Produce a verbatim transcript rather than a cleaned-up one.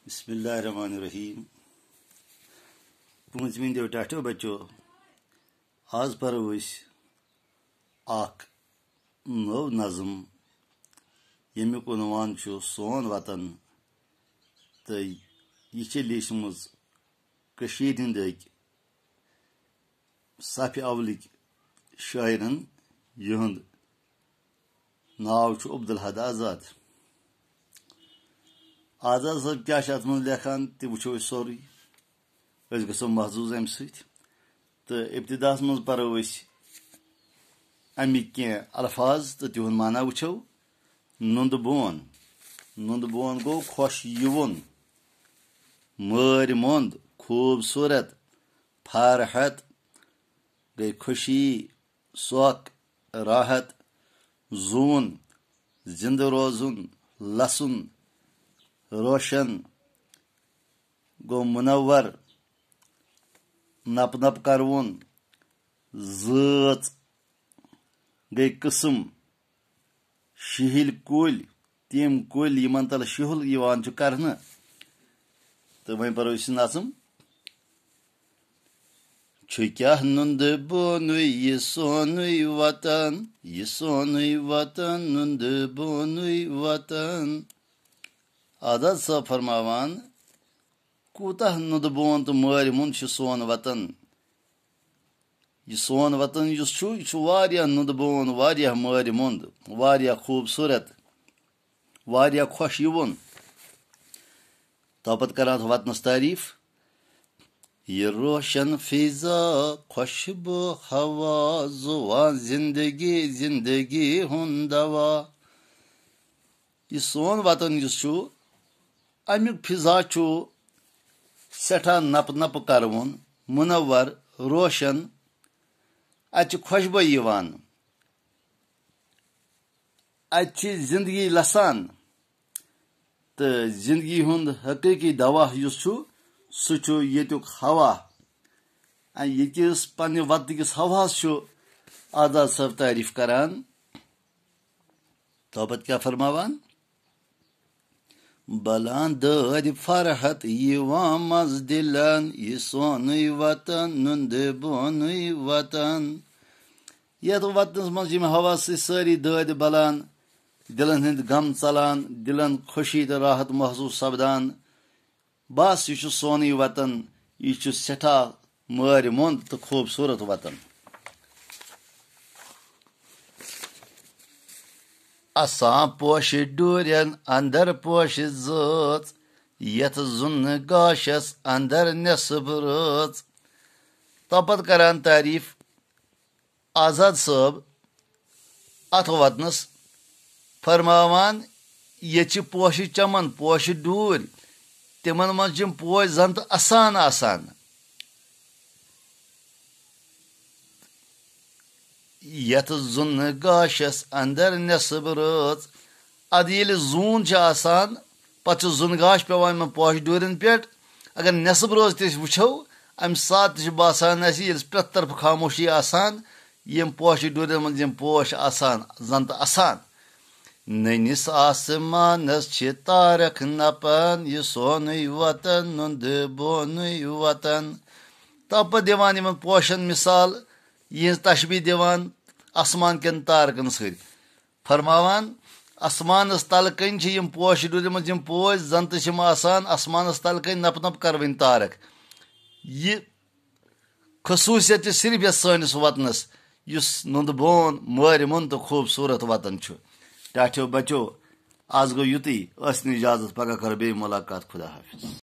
بسم اللہ الرحمن الرحیم۔ پوٗنٛژمہِ ہٕنٛدیو ٹاٹھیو بچو، آز پرو أسۍ اکھ نٔو نظم، ییٚمیُک عنوان چھُ سون وطن، تہٕ یہِ چھِ لیٖچھمٕژ کٔشیٖرِ ہٕنٛدۍ أکۍ صفِ اولٕکۍ شٲعرن۔ یِہُنٛد ناو چھُ عبدالحد آزاد۔ آزاد صٲب کیٛاہ چھِ اَتھ منٛز لیکھان، تہِ وٕچھو أسۍ سورُے۔ أسۍ گژھو محظوظ اَمہِ سۭتۍ۔ تہٕ ابتداہَس منٛز پَرو أسۍ اَمِکۍ کینٛہہ الفاظ تہٕ تِہُنٛد معنی وٕچھو۔ نُنٛدٕ بون۔ نُنٛدٕ بون گوٚو خۄش یِوُن، مٲرۍ موٚنٛد، خوٗبصوٗرت، فرحت، گٔے خوشی، سۄکھ، راحت، زوٗن، زِنٛدٕ روزُن، لَسُن، روشن، گوٚو منور، نپ نپ کروُن، زٲژ، گٔے قٕسم، شِہِلۍ کُلۍ، تِم کُلۍ یِمن تل شِہُل یِوان چھُ کرنہٕ۔ تہٕ وۄنۍ پرو أسۍ نظم۔ چھُ کیٛاہ نُنٛدٕ بونُے یہِ سونُے وطن، یہِ سونُے وطن، نُنٛدٕ بونُے وطن۔ آزاد صٲب فرماوان، کوٗتاہ نُنٛدٕ بون تہٕ مٲرۍ موٚنٛد چھُ سون وطن۔ یہِ سون وطن یُس چھُ، یہِ چھُ واریاہ نُنٛدٕ بون، واریاہ مٲرۍ موٚنٛد، واریاہ خوٗبصوٗرت، واریاہ خۄش یِوُن۔ تو پتہٕ کران اَتھ وطنس تعریٖف۔ یہِ روشن فضا، خۄشبو ہوا، زُوان زندگی، زندگی ہُنٛد دوا۔ یہِ سون وطن یُس چھُ، اَمیُک فضا چھُ سٮ۪ٹھاہ نپہٕ نپہٕ کروُن، منور، روشن۔ اَتہِ چھِ خۄشبو یِوان، اَتہِ چھِ زندگی لسان، تہٕ زندگی ہُنٛد حقیٖقی دوا یُس چھُ، سُہ چھُ ییٚتیُک ہوا۔ اَ، ییٚتہِ کِس پننہِ وطنہٕ کِس ہواہَس چھُ آزاد صٲب تعریٖف کران۔ تو پتہٕ کیٛاہ فرماوان؟ بلان دٲدۍ فرحت یِوان منٛز دِلن، یہِ سونُے وطن، نُنٛدٕ بونُے وطن۔ یَتھ وطنس منٛز یِم ہوا سۭتۍ سٲری دٲدۍ بلان، دِلن ہٕنٛدۍ غم ژلان، دِلن خوشی تہٕ راحت محسوٗس سپدان۔ بس، یہِ چھُ سونُے وطن، یہِ چھُ سٮ۪ٹھاہ مٲرۍ موٚنٛد تہٕ خوٗبصوٗرت وطن۔ اسان پوشہِ ڈوٗرٮ۪ن اندر پوشہِ زٲژ، یتھ زُنہٕ گاشس اندر نٮ۪صٕب رٲژ۔ تو پتہٕ کران تعریٖف آزاد صٲب اتھ وطنس، فرماوان، ییٚتہِ چھِ پوشہِ چمن، پوشہِ ڈوٗرۍ، تِمن منٛز چھِ یِم پوش زن تہٕ اسان آسان۔ یتھ زُنہٕ گاشس اندر نٮ۪صٕب رٲژ۔ ادٕ ییٚلہِ زوٗن چھِ آسان، پتہٕ چھُ زُنہٕ گاش پٮ۪وان یِمن پوشہِ ڈوٗرٮ۪ن پٮ۪ٹھ۔ اگر نٮ۪صٕب رٲژ تہِ أسۍ وٕچھو، امہِ ساتہٕ تہِ چھُ باسان اسہِ، ییٚلہِ پرٛٮ۪تھ طرفہٕ خاموشی آسان، یِم پوشہِ ڈوٗرٮ۪ن منٛز یِم پوش آسان، زن تہٕ اسان۔ نٔنِس آسمانس چھِ تارک نپان، یہِ سونُے وطن، نُنٛدٕ بونُے وطن۔ تہٕ پتہٕ دِوان یِمن پوشن مثال، یِہنٛز تشبیٖہ دِوان آسمان کٮ۪ن تارکن سۭتۍ۔ فرماوان، آسمانس تلہٕ کنۍ چھِ یِم پوش ڈُلمٕتۍ، یِم پوش زن تہٕ چھِ یِم آسان آسمانس تلہٕ کنۍ نپہٕ نپہٕ کروٕنۍ تارک۔ یہِ خصوٗصیت چھِ صرف یتھ سٲنِس وطنس، یُس نُنٛدٕ بون، مٲرۍ موٚنٛد تہٕ خوٗبصوٗرت وطن چھُ۔ ٹاٹھیو بچو، آز گوٚو یُتُے، ٲسِن اجازت، پگاہ کرو بیٚیہِ مُلاقات۔ خدا حافظ۔